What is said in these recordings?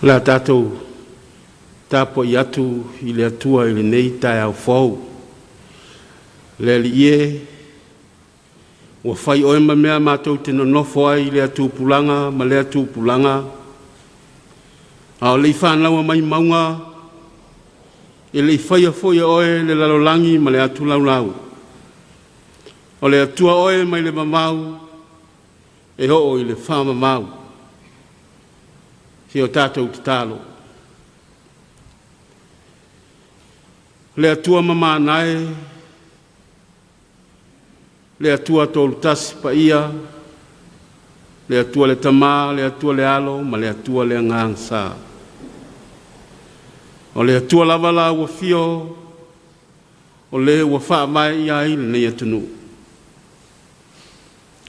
O le a tatou tapuai atu i le Atua i lenei taeao fou. Le Alii e, ua fai Oe ma mea matou te nonofo ai i lea tupulaga ma lea tupulaga, a o le i fanau mai mauga, e le i faia foi e Oe le lalolagi ma le atu laulau, o le Atua Oe mai le vavau e oo i le faavavau. Sia o tatou tatalo. Le Atua mamana e, le Atua Tolu Tasi Paia, le Atua le Tama, le Atua le Alo ma le Atua le Agaga Sa. O le Atua lava la ua afio o le ua faavae i ai lenei atunuu.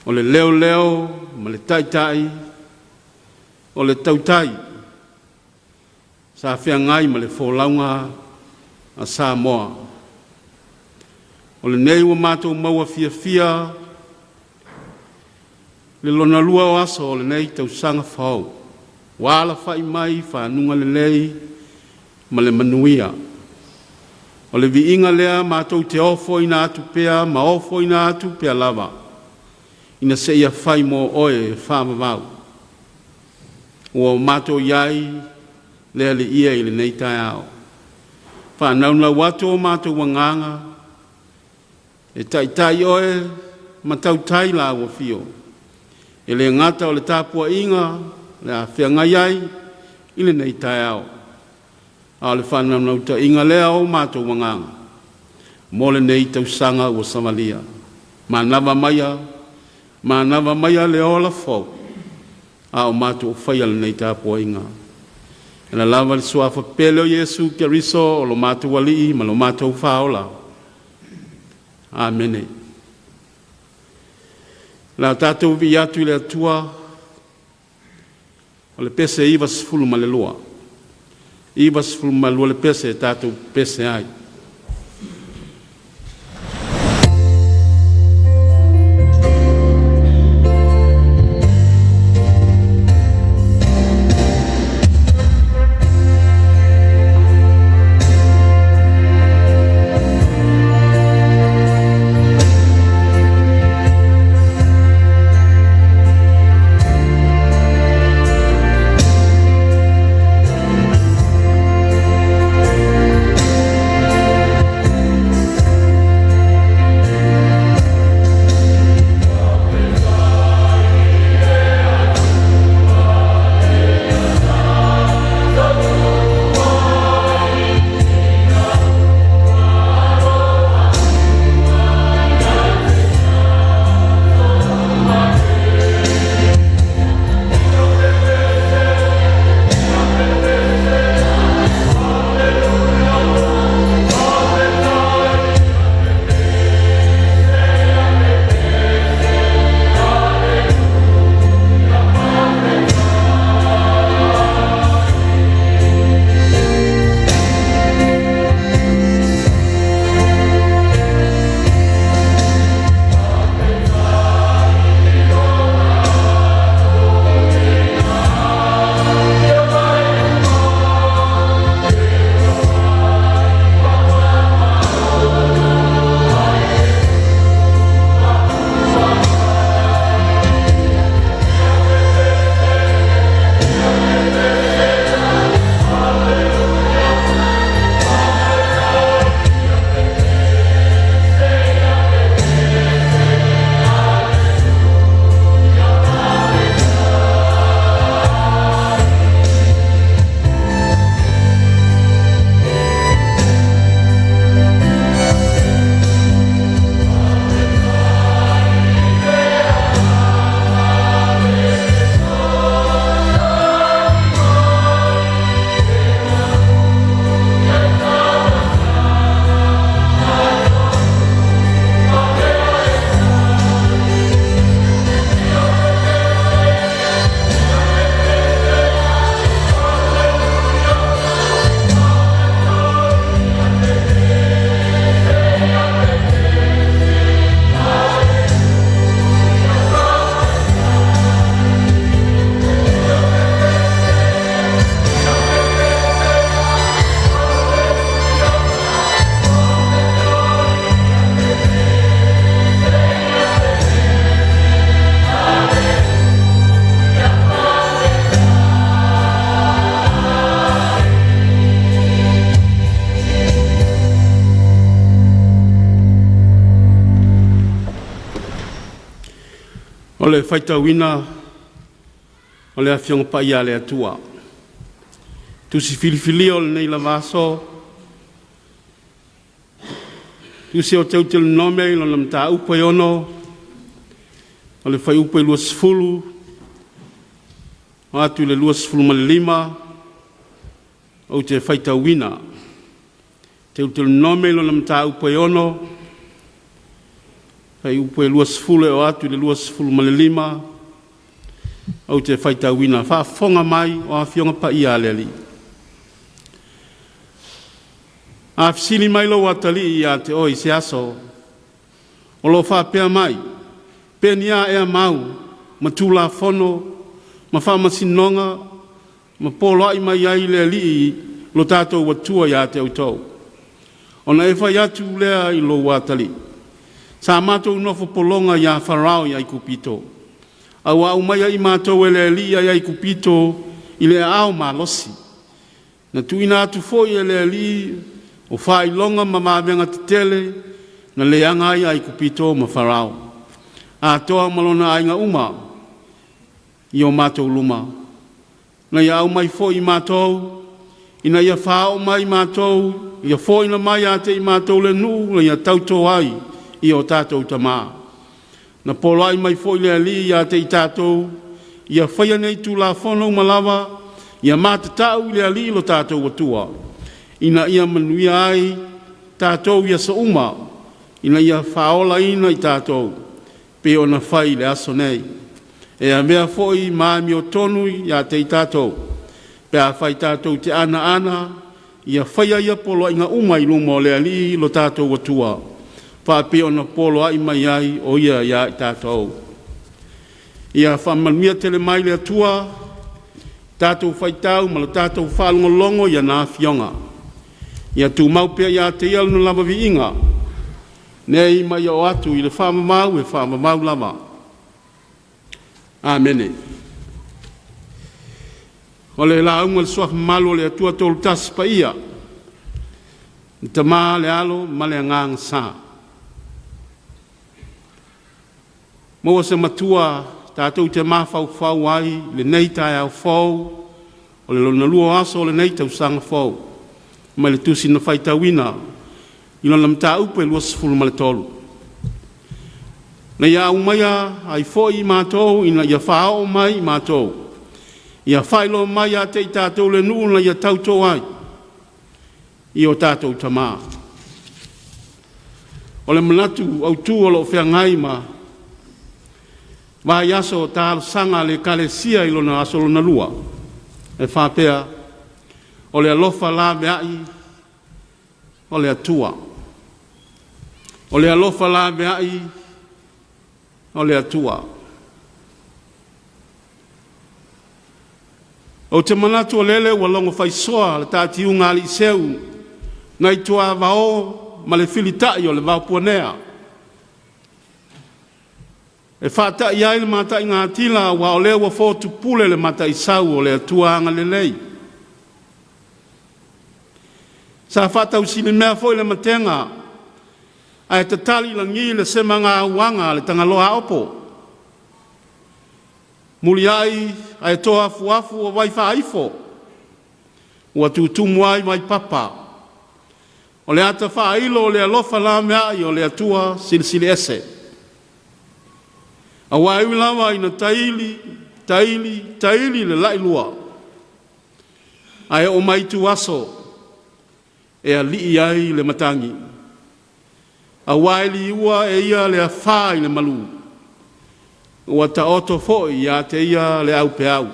O le leo leo ma le taitai o le tautai sa feagai ma le folauga a Samoa. O lenei ua matou maua fiafia le lona lua o aso o lenei tausaga fou ua alafai mai i fanuga lelei ma le manuia. O le viiga lea matou te ofoina atu pea ma ofoina atu pea lava, ina se fai mo Oe e faavavau. Ua matou i ai le Alii e i lenei taeao, faanaunau atu o matou agaga e taitai oe ma tautai Lau Afio, e le gata o le tapuaiga o le a feagai ai i lenei taeao, a o le faanaunautaiga lea o matou agaga mo lenei tausaga ua savalia. Manava maia, manava maia le ola fou a o matou faia lenei tapuaiga. E ala lava i le Suafa pele o Iesu Keriso o lo matou Alii ma lo matou Faaola. Amene. O le a tatou vivii atu i le Atua o le pese 92, 92 le pese tatou pepese ai. O le faitauina o le Afioga Paia a le Atua, Tusi filifilia o lenei lava aso, Tusi o Teutelonome i lona mataupu e 6, o le fuaiupu e 20 atu i le 25, ou te faitauina. Teutelonome i lona mataupu e 6, fuaiupu e 20 e oo atu i le 25, ou te faitauina. Faafofoga mai o Afioga Paia a le Alii. A fesili mai lou atalii ia te oe i se aso, o lo o faapea mai, pe ni a ea mau ma tulafono ma faamasinoga ma poloai mai ai le Alii lo tatou Atua ia te outou? Ona e fai atu lea i lou atalii, “Sa matou nofo pologa ia Farao i Aikupito, a ua aumaia i matou e le Alii i Aikupito i le aao malosi. Na tuuina atu foi e le Alii o faailoga ma vavega tetele na leaga ai Aikupito ma Farao, atoa ma lona aiga uma i o matou luma. Na ia aumai foi i matou, ina ia faaoo mai i matou, ia foaiina mai ia te i matou le nuu na ia tauto ai i o tatou tama. Na poloai mai foi le Alii ia te i tatou, ia faia nei Tulafono uma lava, ia matatau i le Alii lo tatou Atua, ina ia manuia ai tatou i aso uma, ina ia faaolaina i tatou, pei ona fai i le aso nei. E avea foi ma amiotonu ia te i tatou, pe afai tatou te anaana ia faia ia poloaiga uma i luma o le Alii lo tatou Atua, faapei ona poloai mai ai o Ia ia i tatou. Ia faamanuia tele mai le Atua i tatou faitau ma le tatou faalogologo i ana Afioga. Ia tumau pea ia te Ia Lona lava viiga, nei ma ia oo atu i le faavavau, e faavavau lava. Amene. O le lauga a le Suafa Mamalu o le Atua Toolutasi Paia, le Tama, le Alo ma le Agaga Sa. Maua se matua tatou te mafaufau ai i lenei taeao fou, o le lona lua o aso o lenei tausaga fou, mai le tusi na faitauina i lona mataupu e 23. Na ia aumaia ai foi i matou ina ia faaoo mai i matou, ia faailoa mai ia te i tatou le nuu na ia tauto ai i o tatou tama. O le manatu autu o lo o feagai ma vaiaso o talosaga a le Ekalesia i lona aso lona lua, e faapea, o le alofa laveai o le Atua. O le alofa laveai o le Atua. Ou te manatu o lele ua logo faisoa le taatiuga a aliiseu nai tuavao ma le filitai o le vaopuanea e faatai ai le mataigatila aua o lea ua fotupule le mataisau o le Atua agalelei. Sa faatausilimea foi le matega ae tatali lagi le semagauaga a le Tagaloa opo, muliai ae toa afuafu o vaifaaifo ua tutumu ai vaipapa. O le ata faailo o le alofa laveai o le Atua Silisili Ese. Aua e ui lava ina taili, taili, taili le lailua, ae oo mai ituaso e alii ai le matagi, aua e liua e ia le afa i le malu, ua taoto foi ia te ia le aupeau.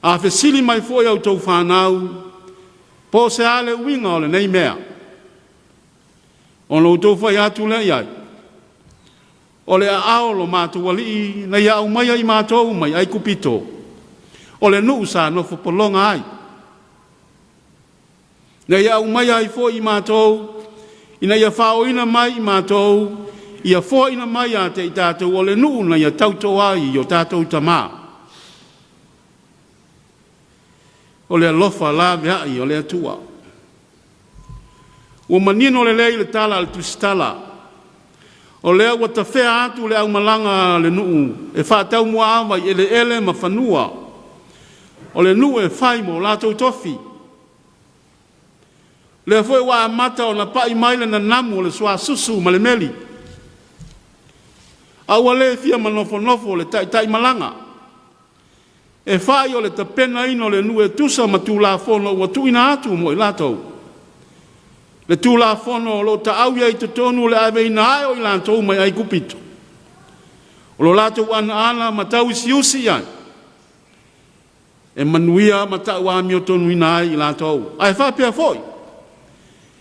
A fesili mai foi a outou fanau, po o se a le uiga o lenei mea, ona outou fai atu lea i ai, o le aao o lo matou Alii na ia aumaia i matou mai Aikupito, o le nuu sa nofo pologa ai, na ia aumaia ai foi i matou, ina ia faaooina mai i matou, ia foaiina mai ia te i tatou o le nuu na ia tauto ai i o tatou tama. O le alofa laveai o le Atua. Ua manino lelei le tala a le Tusitala, O lea ua tafea atu le aumalaga a le nuu e faataumuaava i eleele ma fanua o le nuu e fai mo latou tofi. O lea foi ua amata ona pai mai le nanamu o le suasusu ma le meli, a ua le fia manofonofo le taitaimalaga e fai o le tapenaina o le nuu e tusa ma Tulafono ua tuuina atu mo i latou. Le Tulafono o lo o taaui ai i totonu o le aveina ae o i latou mai Aikupito, o lo latou anaana ma tauusiusi i ai, e manuia ma tauamiotonuina ai i latou. Ae faapea foi,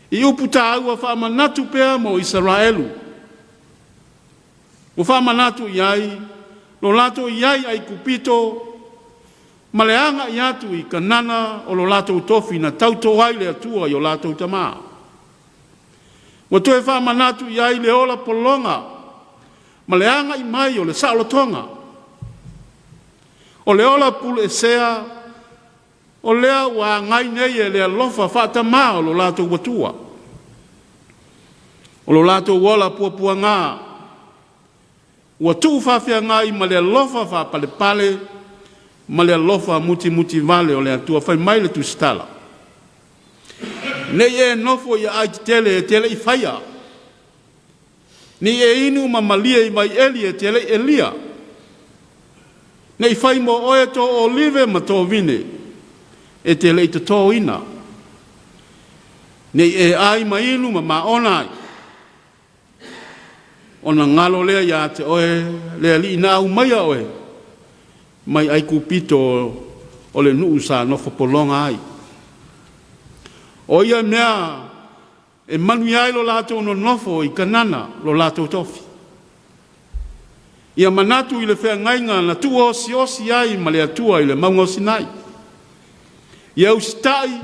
i upu taua faamanatu pea mo Isaraelu, ua faamanatu i ai lo latou i ai i Aikupito ma le agai atu i Kanana o lo latou tofi na tauto ai le Atua i o latou tamā. Ua toe faamanatu i ai le ola pologa ma le agai mai o le saolotoga. O le ola puleesea, o lea ua agai nei e le alofa faatamā o lo latou Atua. O lo latou ola puapuaga, ua tuufaafeagai ma le alofa faapalepale ma le alofa mutimutivale o le Atua. Fai mai le tusitala, nei e nofo i aai tetele e te le i faia, nei e inu ma malie i vaieli e te le i elia, nei fai mo oe tō olive ma tō vine e te le i totōina, nei e ai ma inu ma maona ai, ona galo lea ia te oe le alii na aumaia oe mai Aikupito o le nuu sa nofo pologa ai. O ia mea e manuia ai lo latou nonofo i Kanana lo latou tofi. Ia manatu i le feagaiga na tuuosiosi ai ma le Atua i le mauga o Sinai. Ia usitai,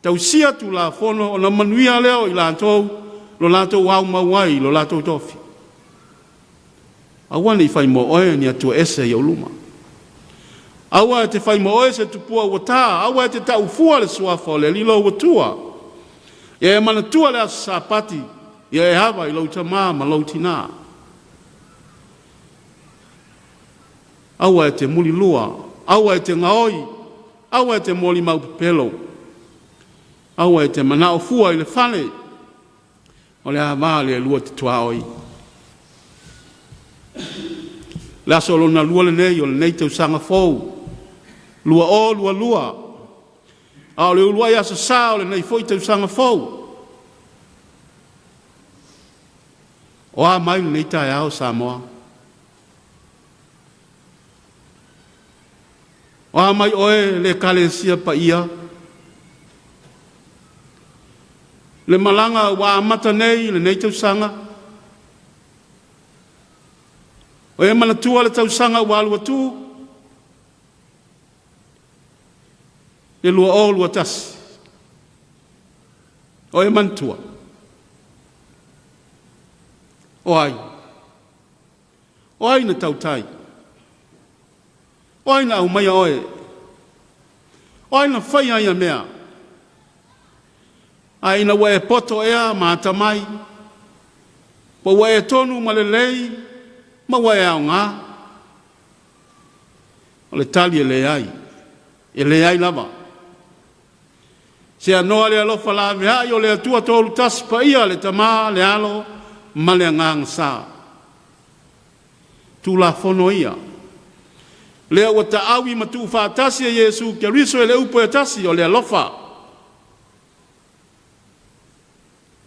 tausia Tulafono ona manuia lea o i latou lo latou aumau ai i lo latou tofi. Aua ne i fai mo oe ni Atua ese i ou luma. Aua e te fai mo oe se tupua ua ta, aua e te taufua le suafa o le Alii lou Atua. Ia e manatua le aso Sapati, ia e ava i lou tamā ma lou tinā. Aua e te mulilua, aua e te gaoi, aua e te molimau pepelo, aua e te manao fua i le fale, o le ava le lua te tuaoi. Le aso lona lua lenei o lenei tausaga fou 2022, a o le uluai aso sa o lenei foi tausaga fou. O a mai lenei taeao Samoa? O a mai oe le Ekalesia paia? Le malaga ua amata nei i lenei tausaga. O e manatua le tausaga ua alu atu? Le 2021. O e manatua? O ai? O ai na tautai? O ai na aumaia oe? O ai na faia ia mea? A ina ua e poto ea ma atamai, po ua e tonu ma lelei, ma ua e aoga? O le tali e leai, e leai lava. Seanoa le alofa laveai o le Atua Toolutasi Paia, le Tama, le Alo ma le Agaga Sa. Tulafono ia, lea ua taaui ma tuufaatasi e Iesu Keriso e le upu e tasi o le alofa.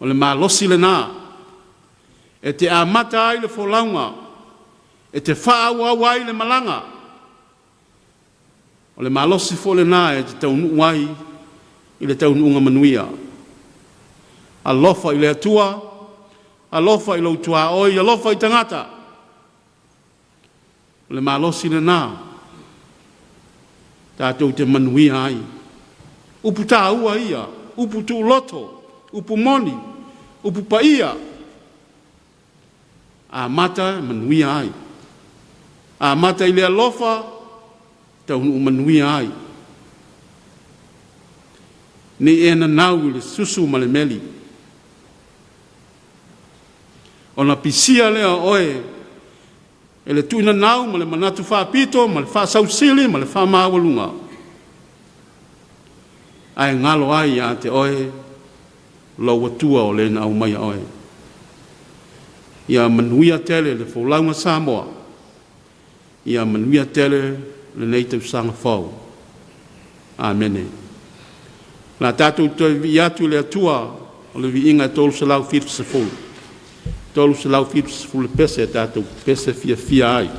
O le malosi lena e te amata ai le folauga, e te faaauau ai le malaga. O le malosi foi lena e te taunuu ai i le taunuuga manuia. Alofa i le Atua, alofa i lou tuaoi, alofa i tagata. O le malosi lena tatou te manuia ai. Upu taua ia, upu tuuloto, upu moni, upu paia, amata manuia ai. Amata i le alofa, taunuu manuia ai. Nei e nanau i le susu ma le meli. Ona pisia lea o oe e le tuinanau ma le manatu faapito ma le faasausili ma le faamaualuga, ae galo ai ia te oe lou Atua o le na aumaia oe. Ia manuia tele le folauga Samoa, ia manuia tele lenei tausaga fou. Amene. O le a tatou toe vivii atu i le Atua o le viiga e 370, 370 le pese tatou pepese fiafia ai.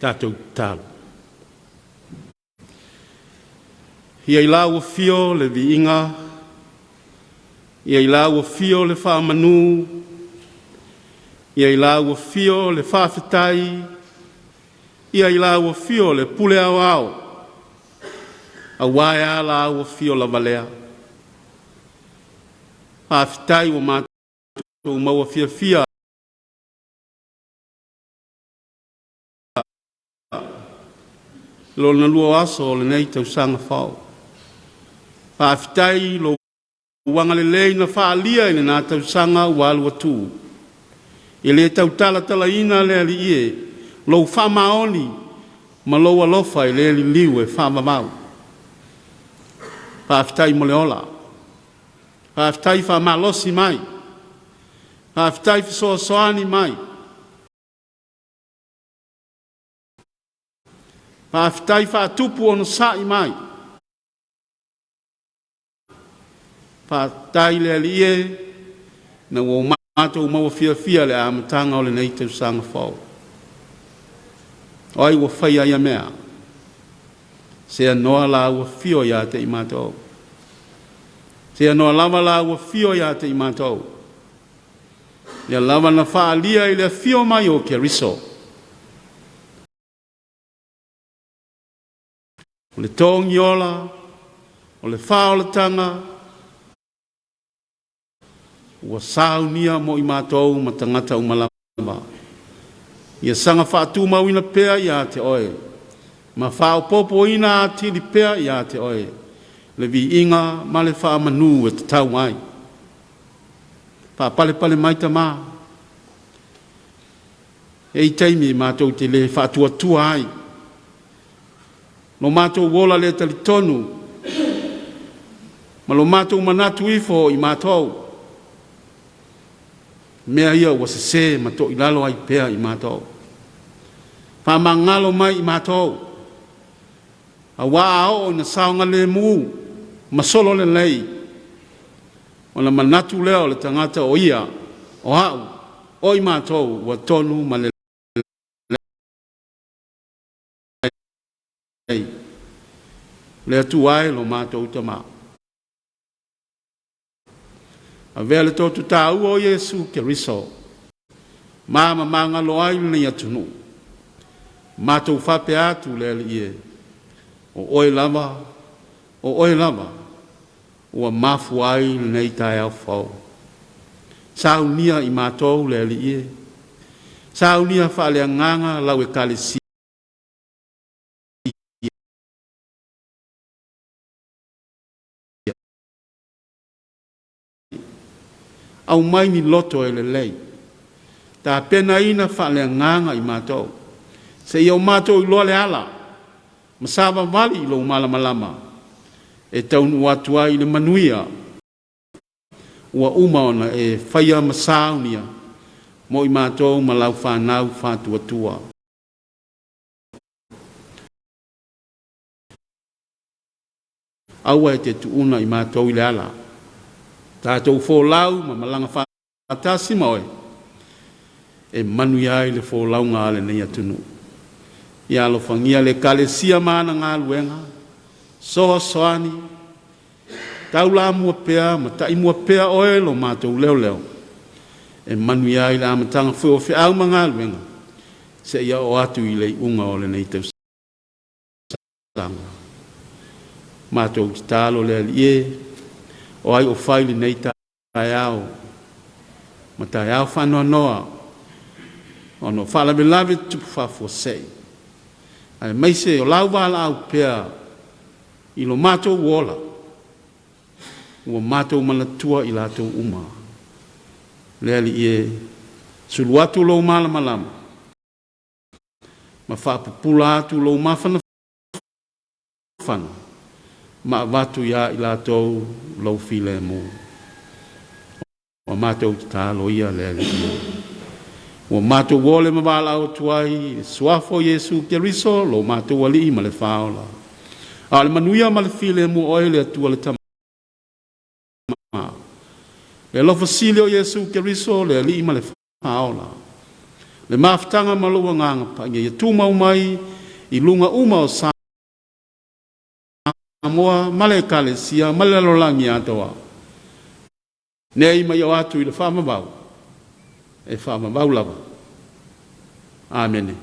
Tatou tatalo. Ia i lau afio le viiga, ia i lau afio le faamanu, ia i lau afio le faafetai, ia i lau afio le pule aoao, aua e a lau afio lavalea. Faafetai ua matou maua fiafia lona lua o aso o lenei tausaga fou. Faafetai i lou agalelei na faaalia i lena tausaga ua alu atu. E le tau talatalaina le Alii e, lou faamaoni ma lou alofa e le liliu e faavavau. Faafetai mo le ola, faafetai faamalosi mai, faafetai fesoasoani mai, faafetai faatupu onosai mai. Faafetai le Alii e, ina ua Matou maua fiafia le amataga o lenei tausaga fou. O ai ua faia ia mea? Seanoa la ua afio ia te i matou. Seanoa lava la ua afio ia te i matou. Lea lava na faaalia i le afio mai o Keriso. O le togiola, o le faaolataga, ua saunia mo i matou ma tagata uma lava. Ia saga faatumauina pea ia te oe, ma faaopoopoina atili pea ia te oe, le viiga ma le faamanu e tatau ai. Faapalepale mai Tama, e i taimi matou te le faatuatua ai, lo matou ola le talitonu, ma lo matou manatu ifo i matou, mea ia ua sese ma toilalo ai pea i matou. Faamagalo mai i matou, auā a oo ina saogalemu ma solo lelei, ona manatu lea o le tagata o ia, o au, o i matou ua tonu ma lelei. Le Atua e lo matou Tamā. Avea le toto taua o Iesu Keriso, ma mamagalo ai lenei atunuu. Matou faapea atu le Alii e, o oe lava, o oe lava, ua mafua ai lenei taeao fou. Saunia i matou le Alii e, saunia faaleagaga lau Ekalesia. Aumai ni loto e lelei, tapenaina faaleagaga i matou, seia o matou iloa le ala, ma savavali i lou malamalama, e taunuu atu ai i le manuia, ua uma ona e faia ma saunia, mo i matou ma lau fanau faatuatua. Aua e te tuuna i matou i le ala. Tatou folau ma malaga faatasi ma oe, e manuia ai le folauga a lenei atunuu. Ia alofagia le Ekalesia ma ana galuega, soasoani, taulamua pea ma taimua pea oe lo matou leoleo, e manuia ai le amataga foi o feau ma galuega, seia oo atu i le iuga o lenei tausaga. Matou tatalo le Alii e, o ai o fai lenei taeao ma taeao faanoanoa ona o faalavelave tutupu faafuasei, aemaise o lau valaau pea i lo matou ola, ua matou manatua i latou uma. Le Alii e, sulu atu lou malamalama, ma faapupula atu lou mafanafana ma avatu iā i latou lou filemu. Ua matou tatalo ia le Alii e. Ua matou ole ma valaau atu ai i le Suafa o Iesu Keriso, lo matou Alii ma le Faaola. A o le manuia ma le filemu o oe le Atua le Tama, le alofa sili o Iesu Keriso, le Alii ma le Faaola, le mafutaga ma lou Agaga Paia, ia tumau mai i luga uma o Samoa ma le Ekalesia ma le lalolagi atoa, nei ma ia oo atu i le faavavau, e faavavau lava. Amene.